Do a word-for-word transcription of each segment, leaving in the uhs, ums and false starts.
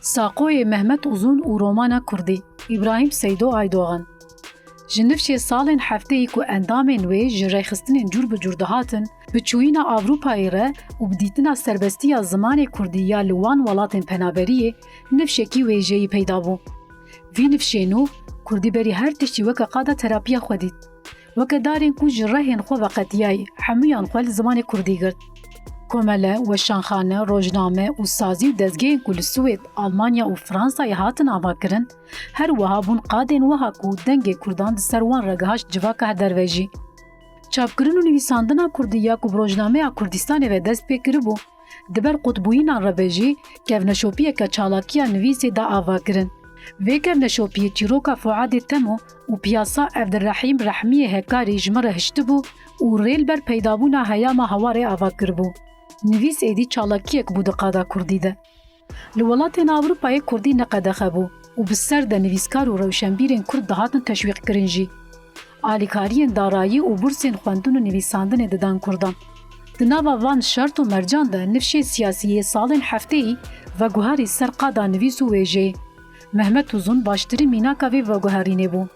Saqoyê Mehmet Uzun û romana kurdî, Îbrahîm Seydo Aydogan. Ji nifşê salên hefteyî ku endamên wê ji rêxistinên cûr bi cûr dihatin, bi çûyîna Ewropayê re û bi dîtina serbestiya zimanê kurdî ya li wan welatên penaberiyê nifşekî wêjeyî peyda bû. Vî nifşê nû, kurdî berî her tiştî weke qada terapiya xwe dît. Weke darên ku ji rehên xwe veqetiyayî, hemûyan xwe li zimanê kurdî girt. Komele, weşanxane, rojname û sazî û dezgehên ku li Swêd, Almanya û Fransayê hatin avakirin, her wiha bûn qadên wiha ku dengê kurdan di ser wan re gihişt civaka derve jî. Çapkirin û nivîsandina kurdî ya ku bi rojnameya Kurdistanê ve dest pê kiribû, di ber qutbûyînan re be jî kevneşopiyeke çalakiya nivîsê da avakirin. Vê kevneşopiyê çîroka Fuadê Temo û piyasa Evdirrehîm Rehmiyê Hekarî ji min re hiştibû û rê li ber peydabûna heyama Hawarê ava kiribû. Nivîs êdî çalakiyek bû di qada kurdî de. Li welatên Ewropayê kurdî ne qedexe bû û bi ser de nivîskar û rewşenbîrên kurd dihatin teşwîqkirin jî. Alîkariyên darayî û bursên xwendin û nivîsandinê didan kurdan. Di nava van şert û mercan de nifşên siyasî yê salên hefteyî veguherî ser qada nivîs û wêjeyê. Mehmet Uzun baştirîn mînaka vê veguherînê bû.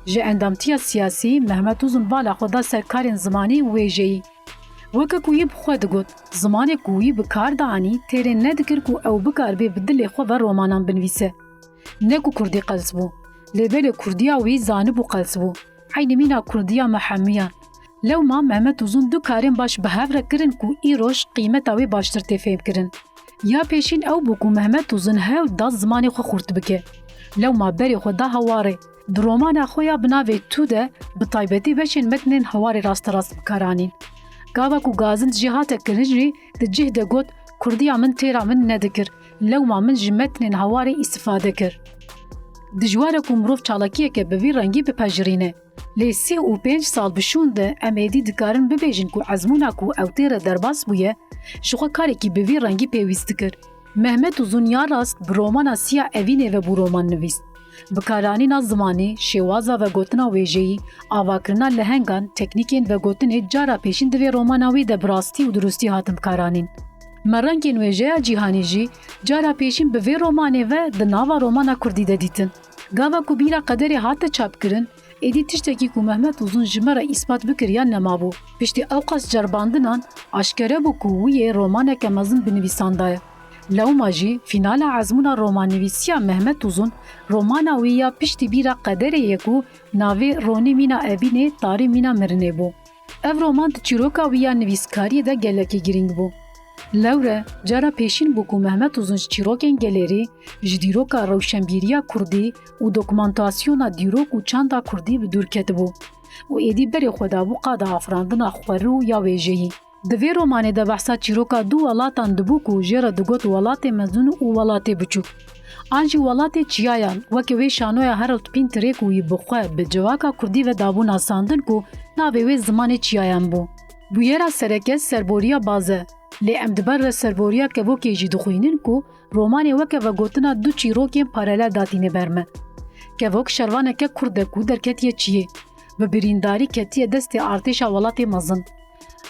Ji endamtiya siyasî Mehmet Uzun bala xwe da ser karên zimanî û wêjeyî. Weke ku yê bi xwe digot, zimanê ku wî bi kar dianî têrê nedikir ku ew bikaribê bi dilê xwe ve romanan binivîse. Ne ku kurdî qels bû, lê belê kurdiya wî zanibû qels bû. Eynî mîna kurdiya me hemûyan. Lewma Mehmet Uzun du karên baş bi hev re kirin ku îroj qîmeta wê baştir tê fêhmkirin. Ya pêşîn ew bû ku Mehmet Uzun hewl da zimanê xwe xurt bike. Lewma berê xwe da Hawarê. Di romana xwe ya bi navê Tu de bi taybetî beşên metnên Hawarê rasterast bi kar anîn. Gava ku gazin jê hate kirin jî di cih de got, Kurdiya min têra min nedikir. Lewma min ji metnên Hawarê îstifade kir. Dijwar e ku mirov çalakiyeke bi vî rengî bipejirîne. Lê sî û pênc sal bi şûn de em êdî dikarin bibêjin ku ezmûna ku ew tê re derbas bûye, ji xwe karekî bi vî rengî pêwîst dikir. Mehmet Uzun ya rast bi romana Siya Evînê ve bû romannivîs. Bikaranîna zimanê, şêwaza vegotina wêjeyî, avakirina lehengan, teknîkên vegotinê cara pêşîn di vê romana wî de bi rastî û dirustî hatin bikaranîn. Me rengên wêjeya cîhanî jî cara pêşîn bi vê romanê ve di nava romana kurdî de dîtin. Gava ku Bîra Qederê hate çapkirin, êdî tiştekî ku Mehmet Uzun ji me re îspat bikiriya nemabû. Piştî ewqas cerbandinan, aşkere bû ku wî yê romaneke mezin binivîsan daye. Lewma jî fînala ezmûna romannivîsiya Mehmet Uzun, romana wî ya piştî Bîra Qederê ye ku navê Ronî Mîna Evînê, Tarî Mîna Mirinê bû. Ev roman di çîroka wî ya nivîskariyê de gelekî girîng bû. Lewre, cara pêşîn bû ku Mehmet Uzun ji çîrokên gelêrî, ji dîroka rewşenbîriya kurdî û dokumantasyona dîrok û çanda kurdî bi dûr ketibû û êdî berê xwe dabû qada afirandina xwerû ya wêjeyî. Di vê romanê de behsa çîroka du welatan dibû ku jê re digot welatê mezin û welatê biçûk. An jî welatê çiyayan, weke wê şanoya Harold Pinterê ku wî bi xwe bi civaka kurdî ve dabû nasandin ku navê wê zimanê çiyayan bû. Bûyera sereke serboriya baz e, lê em di ber re serboriya kevokê jî dixwînin ku romanê weke vegotina du çîrokên paralel datîne ber me. Kevok şervaneke kurd e ku derketiye çiyê, bi birîndarî ketiye destê artêşa welatê mezin.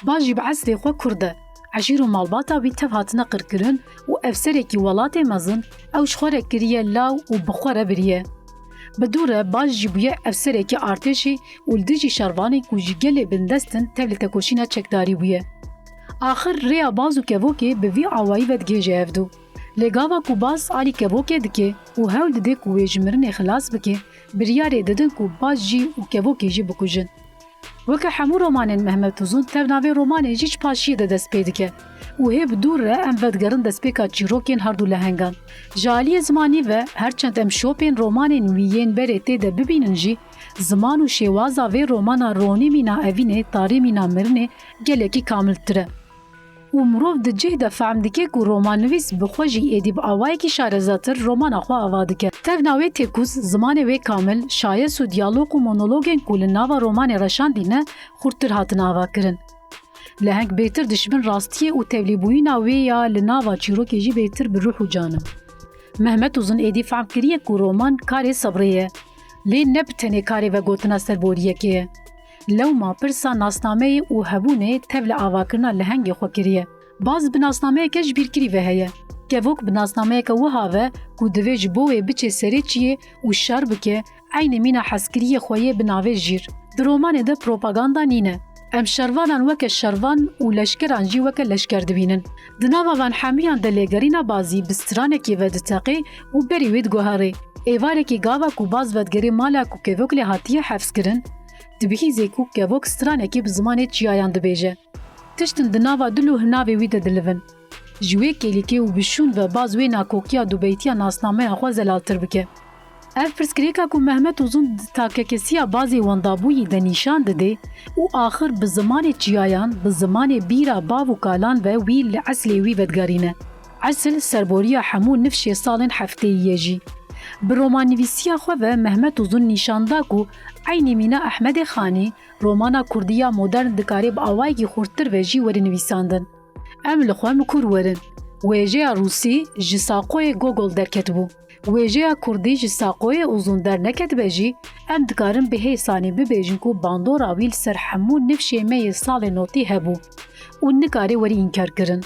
Baz jî bi eslê xwe kurd e. Eşîr û malbata wî tev hatine qirkirin û efserekî welatê mezin ew ji xwe re kiriye law û bi xwe re biriye. Bi dû re Baz jî bûye efserekî artêşê û li dijî şervanên ku ji gelê bindest in tevlî tekoşîna çekdarî bûye. Axir rêya Baz û Kevokê bi vî awayî vedigihêje hevdû. Lê gava ku Baz alî Kevokê dike û hewl dide ku wê ji mirinê xilas bike, biryarê didin ku Baz jî û Kevokê jî bikujin. Weke hemû romanên Mehmet Uzun, tevna vê romanê jî ji paşiyê de dest pê dike û hê bi dûr re em vedigerin destpêka çîrokên herdu lehengan. Ji aliyê zimanî ve, her çend em şopên romanên wî yên berê tê de bibînin jî, ziman û şêwaza vê romana Ronî Mîna Evînê, Tarî Mîna Mirinê gelekî kamiltir e. Û mirov di cih de fehm dike ku romannivîs bi xwe jî êdî bi awayekî şarezatir romana xwe ava dike. Tevna wê têkûz, zimanê wê kamil, şayes û diyalog û monologên ku li nava romanê re şandîne, xurttir hatine avakirin. Leheng bêtir dişibin rastiyê û tevlîbûyîna wê ya li nava çîrokê jî bêtir bi ruh û can e. Mehmet Uzun êdî fehm kiriye ku roman karê sebrê ye. Lê ne bi tenê karê vegotina serboriyekê ye. Lewma pirsa nasnameyê û hebûnê tevli avakirina lehengê xwe kiriye. Baz bi nasnameyeke jibîrkirî ve heye. Kevok bi nasnameyeke wiha ve ku divê ji bo wê biçe serê çiyê û şer bike, eynî mîna hezkiriyê xwe yê bi navê Jîr. Di romanê de propaganda nîne. Em şervanan weke şervan û leşkeran jî weke leşker dibînin. Di nava van hemûyan de lêgerîna Bazî bi stranekê vediteqê û berî wê diguherê. Êvarekî gava ku Baz vedigerê mala ku Kevok lê hatiye hefzkirin, dibihîzê ku Kevok stranekê bi zimanê çiyayan dibêje. Tiştin di nava dil û hinavê wî de dilivin. Ji wê kêlîkê û bi şûn ve Baz wê nakokiya dubeytiya nasnameya xwe zelaltir bike. Ev pirsgirêka ku Mehmet Uzun di takekesiya Bazê wendabûyî de nîşan dide û axir bi zimanê çiyayan, bi zimanê bîra bav û kalan ve wî li eslê wî vedigerîne. Esil serboriya hemû nifşê salên heftêyî ye jî. Bi romannivîsiya xwe ve Mehmet Uzun nîşan da ku eynî mîna Ehmedê Xanî, romana kurdî ya modern dikare bi awayekî xurttir ve jî were nivîsandin. Em li xwe mikur werin. Wêjeya rûsî ji saqoyê Gogol derketibû. Wêjeya kurdî ji saqoyê Uzun derneketibe jî, em dikarin bi hêsanî bibêjin ku bandora wî li ser hemû nifşê me yê salên notî hebû û nikare werî înkarkirin.